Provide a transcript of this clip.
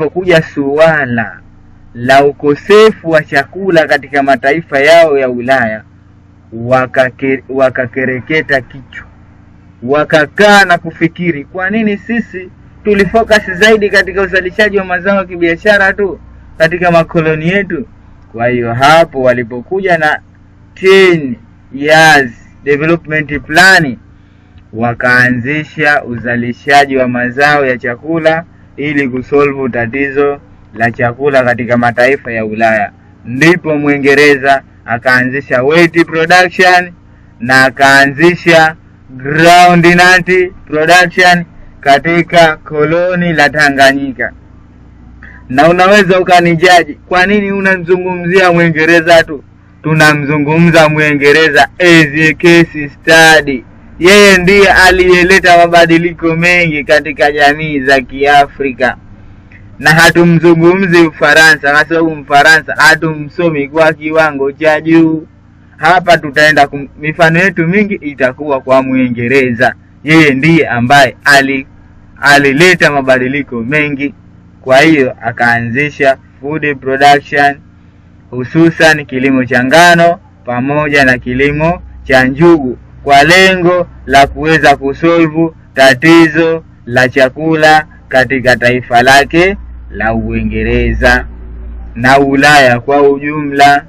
Ilipokuja suala la ukosefu wa chakula katika mataifa yao ya Ulaya, wakakereketa kichwa, wakakaa na kufikiri, kwa nini sisi tulifocus zaidi katika uzalishaji wa mazao ya kibiashara tu katika makoloni yetu? Kwa hiyo hapo walipokuja na 10 years development plan, wakaanzisha uzalishaji wa mazao ya chakula ili kusolve tatizo la chakula katika mataifa ya Ulaya. Ndipo Mwingereza akaanzisha wheat production na akaanzisha groundnut production katika koloni la Tanganyika. Na unaweza ukanijaji, kwa nini unamzungumzia Mwingereza tu? Tunamzungumza Mwingereza as a case study. Yeye ndiye aliyeleta mabadiliko mengi katika jamii za Kiafrika, na hatumzungumzi Mfaransa kwa sababu Mfaransa hatumsomi kwa kiwango cha juu. Hapa tutaenda mifano yetu mingi itakuwa kwa Mwingereza. Yeye ndiye ambaye alileta mabadiliko mengi. Kwa hiyo akaanzisha food production, hususan kilimo cha ngano pamoja na kilimo cha njugu kwa lengo la kuweza kusolve tatizo la chakula katika taifa lake la Uingereza na Ulaya kwa ujumla.